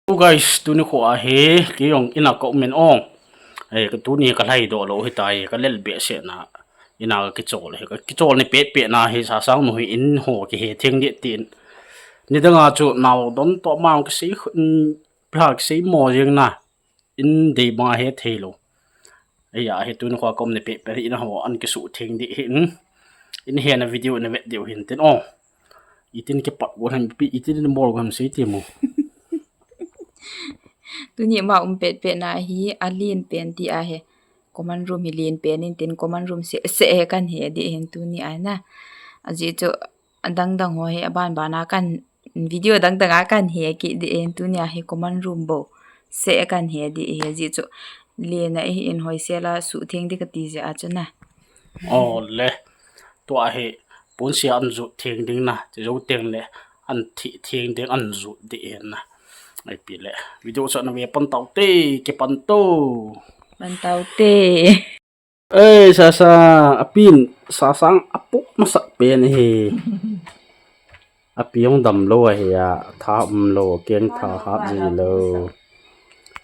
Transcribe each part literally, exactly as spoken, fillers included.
Hello guys, tuni kho ahi, kei jong in a ka um in o. Eh, tuni ka lhai doh lou hitai, ka lel behseh na. In a ka kichol hi, ka kichol ni pet pet na hi, Sasang nu hi in ho kihe theng ding tin. Nidang a chu nao don toh ma kisei, mm, pha kisei mo jeng na. In dei bang a he thei lou. Ei a hi tuni kho ka um ni pet pet hi in ho an kisu theng ding hin. In he na video na vet diu hin tin o. Itin kipat go ham pi, itin bol go ham sei ti mo. Tuni ma um pet pet na hi, a len pen ti ahi. Common room hi len pen in tin common room seh seh hi kan he ding hin tuni a na. Ajeh chu adang dang ho hi aban ban a kan video dang dang a kan he kit ding hin tuni a hi common room bou seh kan he ding hi ajeh chu len a hi in hoi sel a su theng ding kati jeh a chu na. O le. Tua hi, pon sia an jut theng ding na, ti jou teng le, an thi theng ding an jut ding hin na. Ai pi le, video sa na ve pan tau te, kipan to. Pan tau te. Ei, Sasang, a pin, Sasang, a pu masat pen hi. A pi jong dam lou ahi a, tha um lou, keng tha hat ji lou.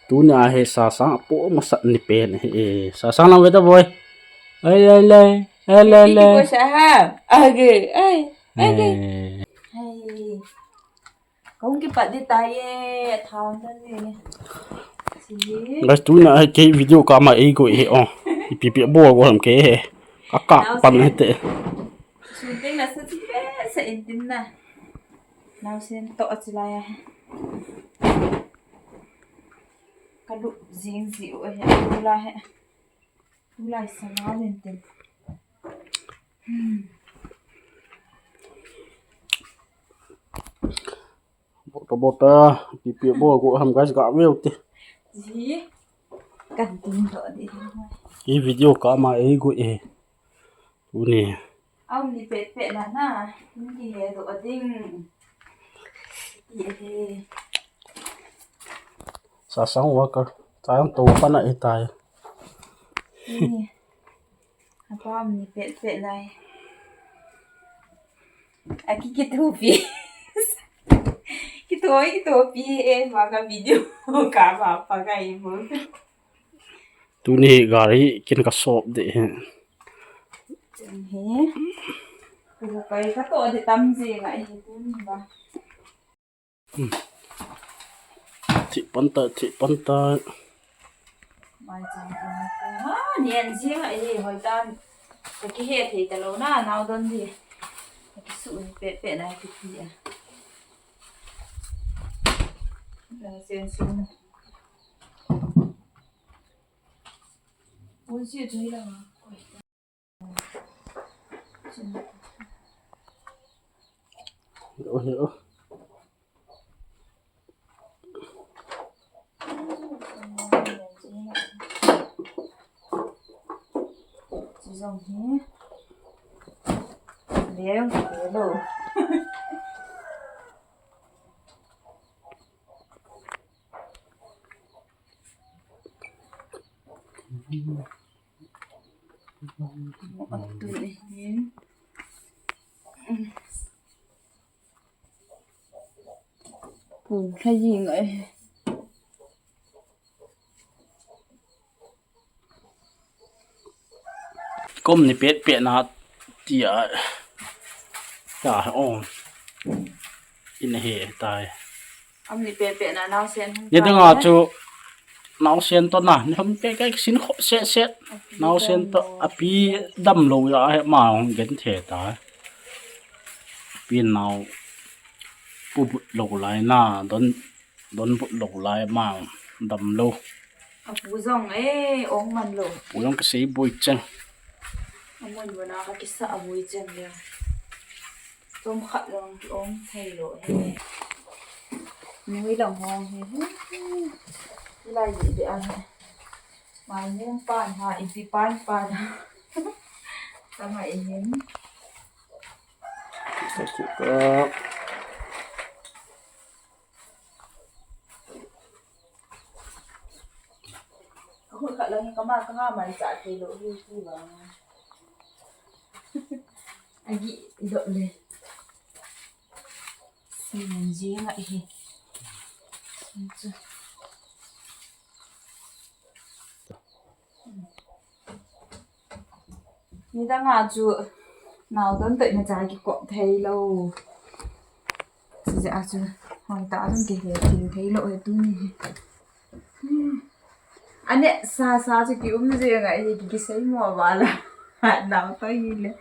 Tuni a hi Sasang a pu masat ni pen hi e. Sasang lang ve ta boy. Ai, ai, lai. Ai, lai, lai. Ko sa ha. Age, ai. Age. Eh. Ai. Kong kipat di ta ye. Thang ta ni. Si. Guys, tuni a hi kei video ka ma ei go hi o. Ipi pi bo go ham kei hi. Ka ka pan hi te. Shooting na sa ti sa intin na. Naosen toh a chilai a hi. Ka lup jing ji u ahi, a lu la hi. Lu lai sa la len tin. Hmm. Bota, bota, pipi bo go ham guys, ga veu te. Ji. Kan tin toh di. Hi video ka ma ei go e. Tuni. Aum ni pet pet na na, in kihe doh ding. Ti he. Sasang worker, tayang to pa na itai. Ni. Apa aum ni pet pet na. Aki kitupi. Kitoi kitupi e, maka video ka ba pa ka ibu. Tuni gari kin ka sop de he. He. Ku kai ka to de tam je nga he tuni ba. Hmm. Thi panta, thi panta. Mai chang ko na ko. Ha, nian je nga he hoi tan. Ka kihe thei ta lou na, nao don di. Ka kisu ni pet pet na kiti a. Na sen su na. Hello, hello. Hello. Pu lha jing ai. Kom ni pet pet na tia ta o. In he tai. Am ni pet pet na naosen. Ni dang a chu naosen to na ni ham pet kai sin kho set set. Naosen to api dam lou ya he ma hong gen the ta. Pi nao pu but lou lai na don Don but lou lai ma dam lou. Apu jong e, ong man lou. Pu jong kisei boi cheng. Amun bana ka kisa a boi cheng le. Tom khat long ki ong thei lou he. Nui long hong he. Lai di de a he. Mai mung pan ha, ipi pan pan. Tama e hin. Ka Hoi khat lang hi kama kanga man cha thei lou hi ti ba. Agi dop le. Sian jing a hi. Nidang a chu nao don toh ina cha kikop thei lou. Chujeh a chu hoitah a jong kihe thil thei lou ahi tuni hi. Hmm. Aneh sasa chu kium jeng ahi, ki, kisei mo vala. Nao toh hile.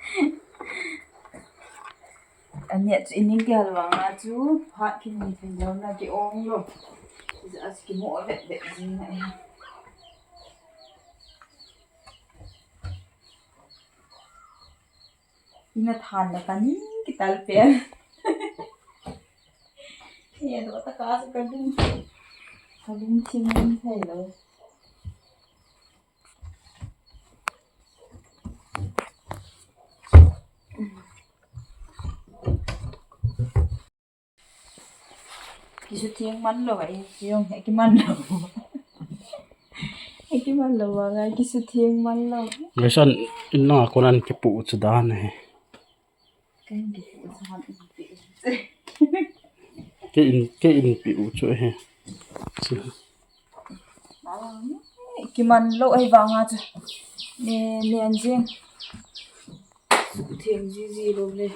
Aneh chu ining kihal vang a chu phat kinei thei lou na ki-ong lou. Chujeh a chu kimo vet vet jeng ahi. Ina than na kan kital pen. Ye, do ta ka sa ka dum. Ka dum thim thim thei lou. Kisutheng man lou, ai, jong, ai, kiman lou. Ai, kiman lou, ai, kisutheng man lou. Guys, an, in na, kon an kipu chu dan ahi. Kan kipu chu han in pi. Kei in, kei in pi u chu ahi. Kiman lou ahi vang a chu. Ne, ne an jing. Sutheng jiji lou le.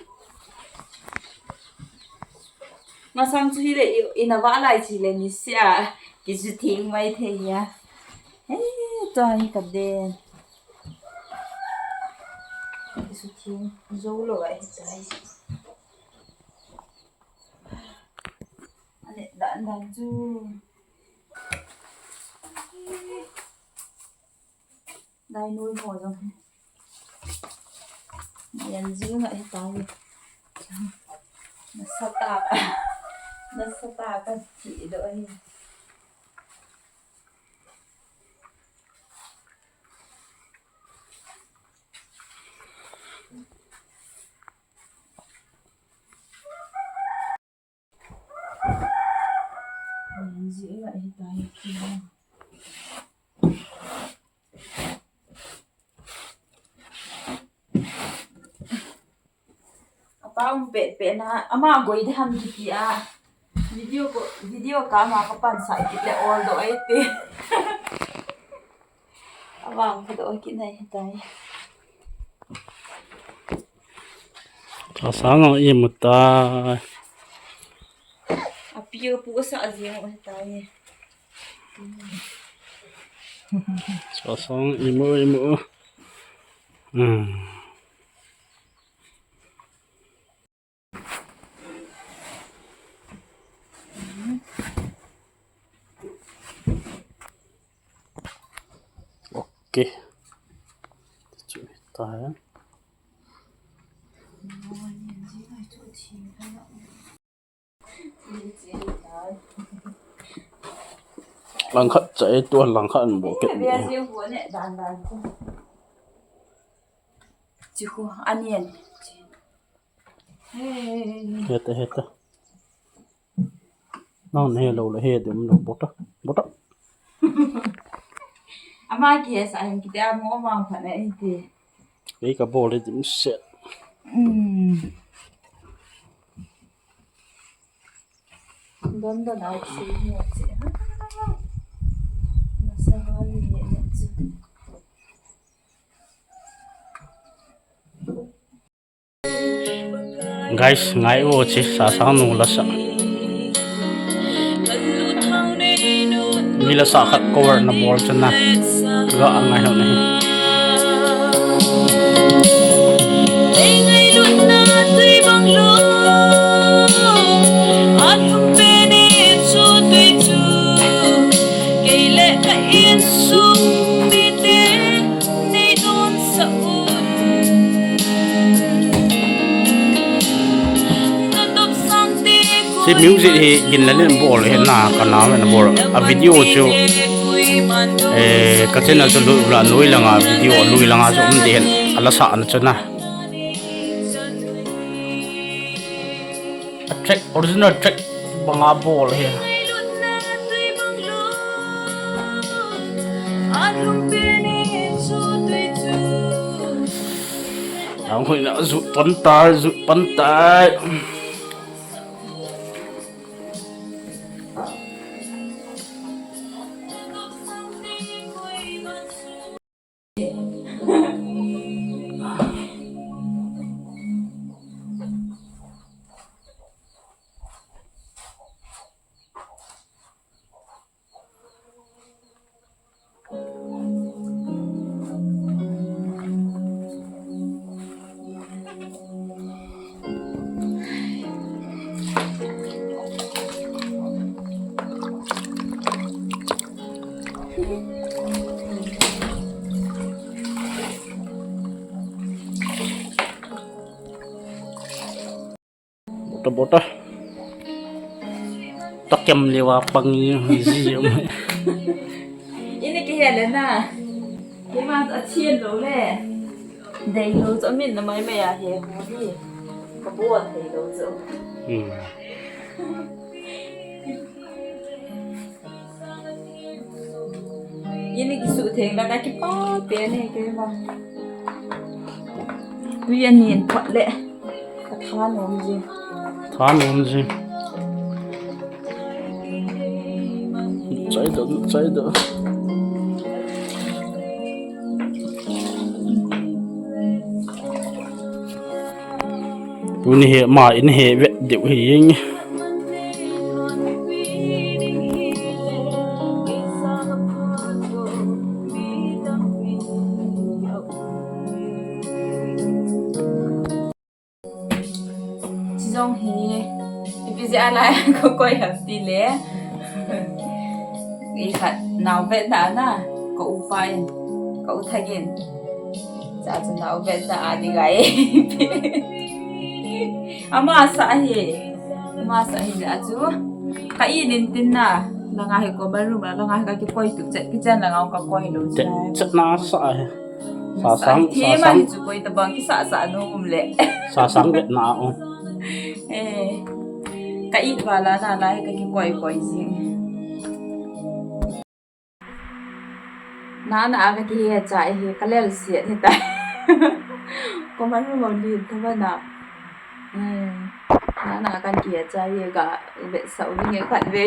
Masang chu hile i, ina va lai chu hile ni sia. Kisutheng mai thei a. Eh, tua hi ka den. Kisutheng jou lou ahi tai. Aneh dan dan chu. Dai noi ho jong. Yan jing ahi tai. Nasatah a. Nasatah a ka thi doh ahi. Apa um pet pet na, ama goi de ham kiti a. Video ko, video ka ama ka pan sa kit le all do ai te. Awang ka do kit nai tai. Chasang ang imu tai. Api pu sa jing tai. Chasang imu imu. Hmm. Ok. Chu ta. Langkhat chai tua langkhat an bo kit ni. Chihu anian. Heta, heta. Nang ne lo le he dum lo bota. Bota. Ama ki he sa hin kiti a mo ma pha na iti. Ei ka bol le dim set. Hmm. Don don ai si ni si. Na sa ha ni ni si. Guys, ngai u chi Sasang nu lasa. Mi lasa khat cover na bol chana. Ga ngai ho nahi. Si music hi gin le len bol hi na ka na na bol a video chu, eh, ka channel chu lui la, lui langa video lui langa chu um de hen ala sa na chu na. A track, original track banga bol hi. Ang hui na zu pan tai, zu pan tai. Bota, bota. Takem lewa pang ji. Ini ke hele na. Ima a chien lo le. Dei lo chu min na mai mai a he ho hi. Ka bol thei lo chu. Hmm. Ini kisu theng la ka kipa pe ne ke ma. Tui anin phot le. Ka tha nom ji. Tha nom ji. Chai do, chai do. Tuni hi ama in hi vet deuh hi ing. Chijong hi, ipi jeh a lai ka koi ham ti le. I khat nau vetna na, ka u pa in, ka u Thang in. Cha chu nau vetna a di gai. Ama sa hi, ama sa hi le a chu. Ka in in tin na, langa hi ko baru ma, langa hi ka kikoi tu chet, kichan langa ka koi lo. Chet, chet na sa hi. Sasang, sasang. Thema hi chu koi tabang kisasa nom le. Sasang vetna o. Eh. Ka it vala na lai ka kikoi koi jing. Nana a ka kihe cha hi ka lel siat hi ta. Koman room a lin thava na. Eh. Nana a kan kihe cha hi ka vetsah u nge khat ve.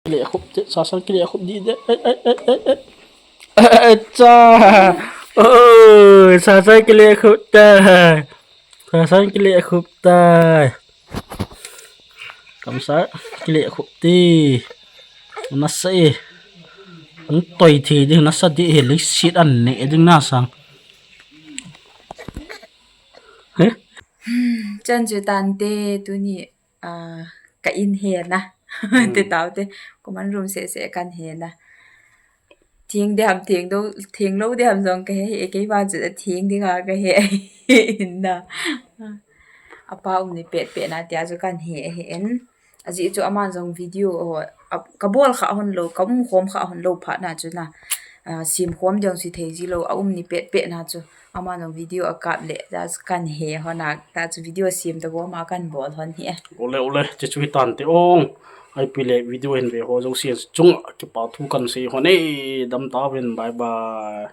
Kile khup te, sasang kile khup di de. Ai, ai, ai, ai, ai. Ai, cha. Oi, sasang kile khup tai. Sasang kile khup tai. Kamsa kile khup ti. Nasa e. Ang toi thi di nasa di he leiset an ne ding na sang. He? Chan chu tante tuni, ah, ka in he na. Hmm. Te tau te. Koman room se se kan he na. Thing de ham, thing do, thing lo de ham jong ka he, he, kei va chu thing de nga ka he. In na. Apa um ni pet pet na tia chu kan he, he en. Ajeh chu aman jong video, oh, a, ka bol kha hon lo, ka um khom kha hon lo phat na chu na. Ah, sim khom ding si thei ji lo, a um ni pet pet na chu. Aman jong video a kap le, ta chu kan he hon a, ta chu video sim ta go ma kan bol hon hi. Ole, ole, che chu hi tante ong. Ai pi le video hin ve ho jouse chunga kipa thu kan sei hon e, dam ta uvin, bye bye.